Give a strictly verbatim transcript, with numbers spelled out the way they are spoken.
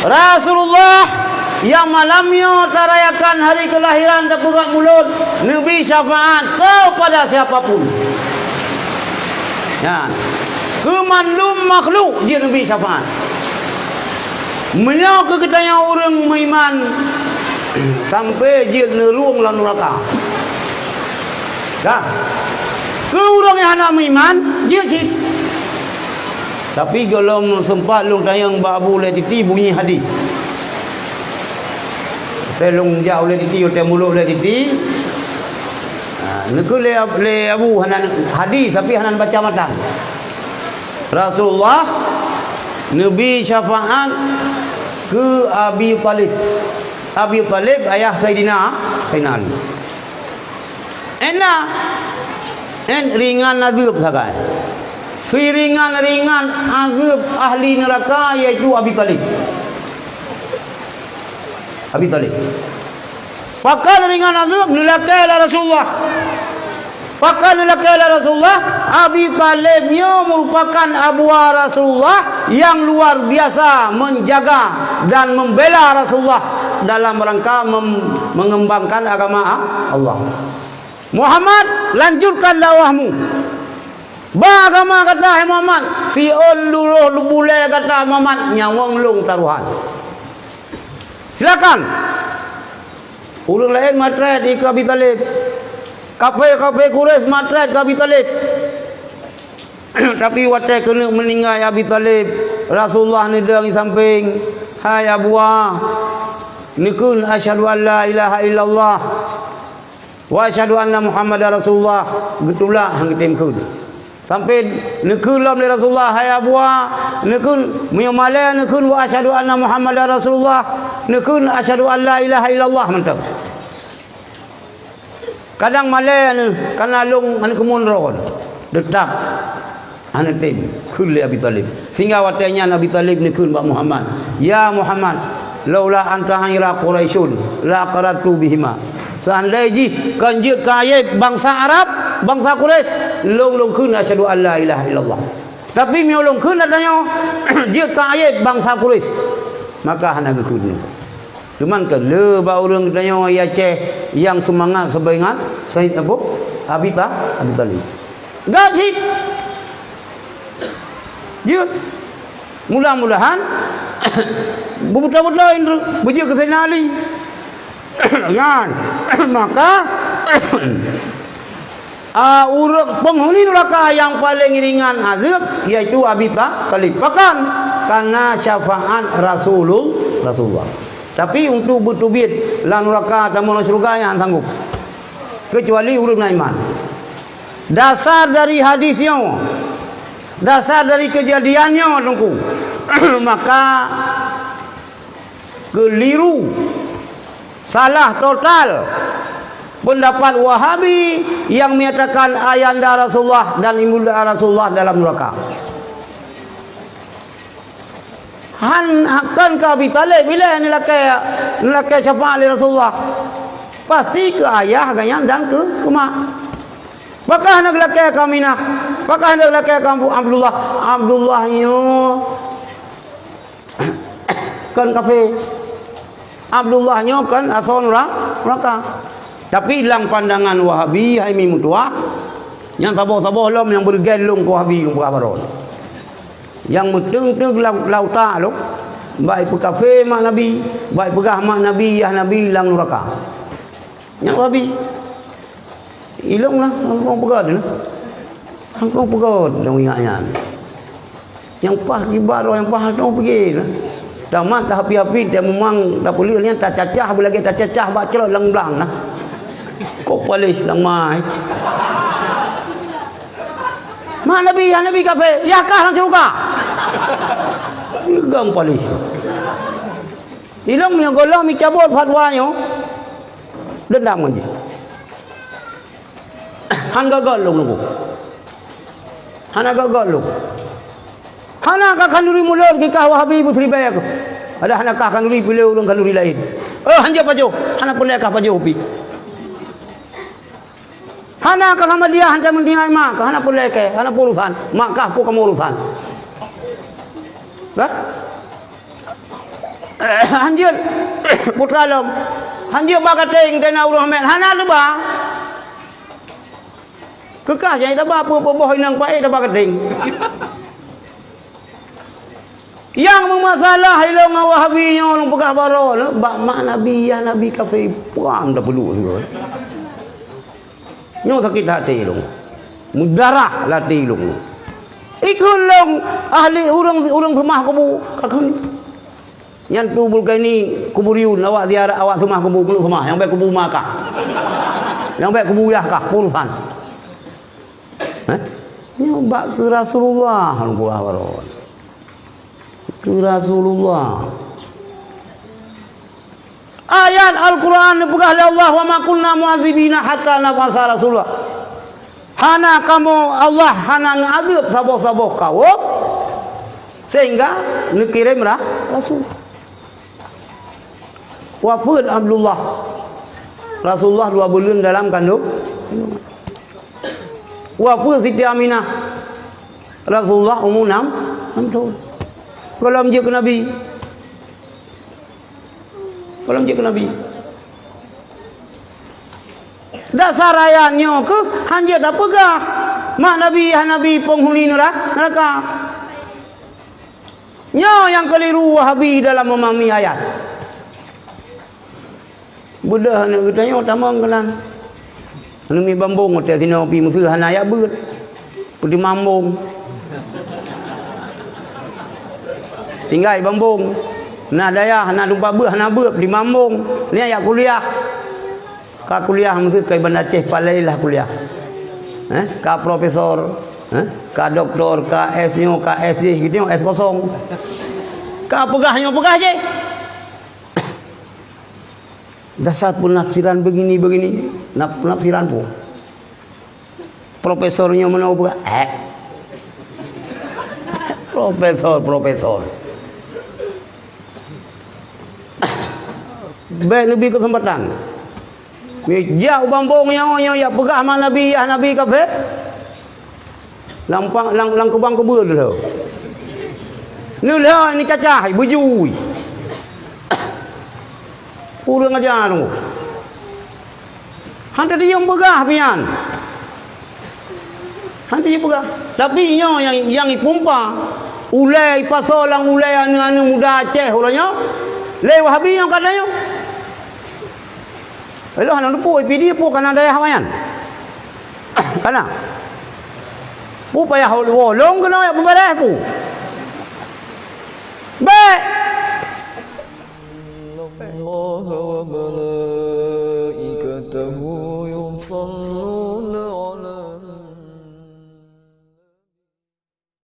Rasulullah nyang malam nyoe tarayakan hari kelahiran teupeugah mulod, neubi syafaat kepada siapa pun. Nyan, keu mandum makhluk jeuet neubi syafaat. Meunyoe keu geutanyoe ureuëng meuiman, sampai jeuet neurung lam neuraka. Dah. Keu ureuëng nyang hana meuiman, jeuet cit. Tapi gohlom seumpat lôn tanyong bak Abu Lé Titi bunyi hadis. Watée lôn jak u Lé Titi, watée mulod u Lé Titi, ha, neukheun lé Ab-, lé Abu hana hadis, tapi hana baca matan. Rasulullah neubi syafaat keu Abi Thalib. Abi Thalib ayah Saidina, Saidina Ali. Ena, en ringan azeueb sagai. Siringan-ringan azeueb ahli neuraka, yaitu Abi Thalib. Abi Thalib. Pakon ringan azeueb? Neulakée lé Rasulullah. Pakon neulakée lé Rasulullah? Abi Thalib nyoe meurupakan abuwa Rasulullah nyang luar biasa menjaga dan membela Rasulullah dalam rangka mem-, mengembangkan agama A-, Allah. "Muhammad, lanjutkan dakwahmu. Ba agama gata, hai Muhammad. Siôn duroh bulée gata, Muhammad, nyawöng lôn tarohan." Silakan. Ureuëng laén matrét keu Abi Thalib. Kafé-kafé Quraisy matrét keu Abi Thalib. Tapi watée keuneuk meuninggai Abi Thalib, Rasulullah neudong di sampéng, "Hai abuwa, neukheun asyhadu an la ilaha illallah wa asyhadu anna Muhammadar Rasulullah," geutulak han geutem kheun. Sampoe neukheun lom lé Rasulullah, "Hai abuwa, neukheun, meunyoe malée neukheun wa asyhadu anna Muhammadar Rasulullah, neukheun asyhadu an la ilaha illallah mantong." Kadang malée neuh, kana lôn ngon keumun droe, teutap hana tem kheun lé Abi Thalib. Sehingga watée nyan Abi Thalib neukheun bak Muhammad, "Ya Muhammad, laula anta ghaira Quraisyun la aqrartu bihima." Seandai jih kon jeuet keu ayeb bansa Arab, bansa Quraisy, lôn lôn kheun asyhadu an la ilaha illallah. Tapi meunyoe lôn kheun ata nyoe jeuet keu ayeb bansa Quraisy, maka hana geukheun. Cuman keu le bak ureuëng geutanyoe di Aceh nyang seumangat sabe ngon Said Abu Abi Ta-, Abi Thalib. Gak cit. Jeuet. Mudah-mudahan beutôi-beutôi indru beujeuet keu Saidina Ali. Nyan, maka, a, ureuëng peunghuni nuraka nyang paleng ringan azeueb, yaitu Abi Ta-, Thalib. Pakon? Karena syafaat Rasulul-, Rasulullah. Tapi untuk beuteubiet lam nuraka tamong lam syeuruga nyan han sanggob. Keucuali ureuëng na iman. Dasar dari hadis nyoe, dasar dari keujadian nyoe, Teungku, maka keliru, salah total pendapat Wahabi yang menyatakan ayahanda Rasulullah dan ibunda Rasulullah dalam neraka. Han, kon keu Abi Thalib ilée neulakée, neulakée syafaat lé Rasulullah. Pasti keu ayah gobnyan dan keu, keu mak. Pakon hana geulakée keu Aminah? Pakon hana geulakée keu Abu Abdullah? Abdullah nyoe kon kafé. Abdullah nyoe kon asoe nura-, nuraka. Tapi lam pandangan Wahabi, hai mi meutuwah, nyang saboh-saboh lom nyang beureugen lôn keu Wahabi, lôn peugah baroe. Nyang meuteung-teung lam, lam utak lôn, bak ipeukafé mak Nabi, bak ipeugah mak Nabi, yah Nabi lam nuraka. Nyan Wahabi. Ilong lah, hangkong peugah deh lah. Hangkong peugah dong ingat nyan. Nyang paih kiban roh, nyang paih dong pike lah. Tamat tahapi-hapi, tameumang, tapeuleueh nyan, tacacah, beulagée tacacah bak crot lam blang lah. Kok paléh lam mai. Mak Nabi, ya Nabi kafé, ya kah lam syeuruga. Legang paléh. Ilong meunyoe gohlom micabot fatwa nyoe, dendam ngon jih. Han gagal lôn nunggu. Hana gagal lôn. Hana kah khanduri mulod kikah Wahabi beuseuribée keuh. Ada hana kah khanduri piléh ureuëng khanduri laén. Eh, hanjeuet pajoh. Hana peureulée kah pajoh pi. Hana kah Ahmadiyah hantom meutinggai mak kah, hana peureulée kée, hana peurusan. Mak kah peue kamoe urusan. Dah? Hanjeuet putra lom. Hanjeuet ba katéng teuh na ureuëng mét. Hana teuba. Keukah jai taba peue boh inong paék taba katéng. Nyang meumasalah ilong ngon Wahabi nyoe lôn peugah baroe, bak mak Nabi, yah Nabi kafé, puam tapeuluk sigoe. Nyoe sakét até lôn. Meudarah lam até lôn. Ikheun lôn ahli ureuëng, ureuëng seumah kubu, kakheun. Nyan tu Bulkaini kuburiyun, awak ziarah, awak seumah kubu, keuneuk seumah, nyang bèk kubu ma kah. Nyang bèk kubu yah kah, urusan. Eh? Nyoe bak keu Rasulullah, lôn peugah baroe. Keu Rasulullah. Ayat Al-Quran neupeugah lé Allah, "Wa ma kunna mu'adzibina hatta nab'atsa rasula." Hana kamoe, Allah hana neuazeueb saboh-saboh kawöm sehingga neukirém ra-, rasul. Wafeuet Abdullah, Rasulullah dua buleuen dalam kandong. Wafeuet Siti Aminah, Rasulullah umu nam, nam thon. Gohlom jeuet keu Nabi. Gohlom jeuet keu Nabi. Dasar ayat nyoe keuh hanjeuet tapeugah mak Nabi, yah Nabi, peunghuni neura-, neuraka. Nyoe nyang keuliru Wahabi dalam memahami ayat. Beudôh aneuk geutanyoe tamong keunan. Aneuk miet bambong watèe sinoe pi Meusé hana jak beuet. Peutimang bong. Tinggai bambong. Na dayah, na teumpat beuet, hana beuet, peutimang bong. Nyan jak kuliah. Ka kuliah Meusé, ka i Banda Aceh, palai lah kuliah. Eh, ka profesor, eh, ka doktor, ka S nyoe, ka S jih, gitu nyoe S kosong. Ka peugah nyoe, peugah jih. Dasar penafsiran begini-begini, naf-, penafsiran pun. Profesor nyoe meunoe buka, eh. Profesor, profesor. Bèk neubi keuseumpatan. Jak u bambong nyoe, nyoe jak peugah mak Nabi, yah Nabi kafé. Lam pa-, lam, lam keubang keubeue lheueh. Neulheueh, neucacah, beujui. Ureuëng aja tu. Han teudieueng peugah pian. Han teudieueng peugah. Tapi nyoe nyang, nyang ipumpa, ulèe ipasoe lam ulèe aneuk-aneuk muda Aceh uroe nyoe, lé Wahabi nyang ka tanyoe. Elok hana luput, P D peue kana dayah awaknyan. Kana. Peue payah wolong keunoe jak peubareh peue. Bèk. إن الله وملائكته يصلون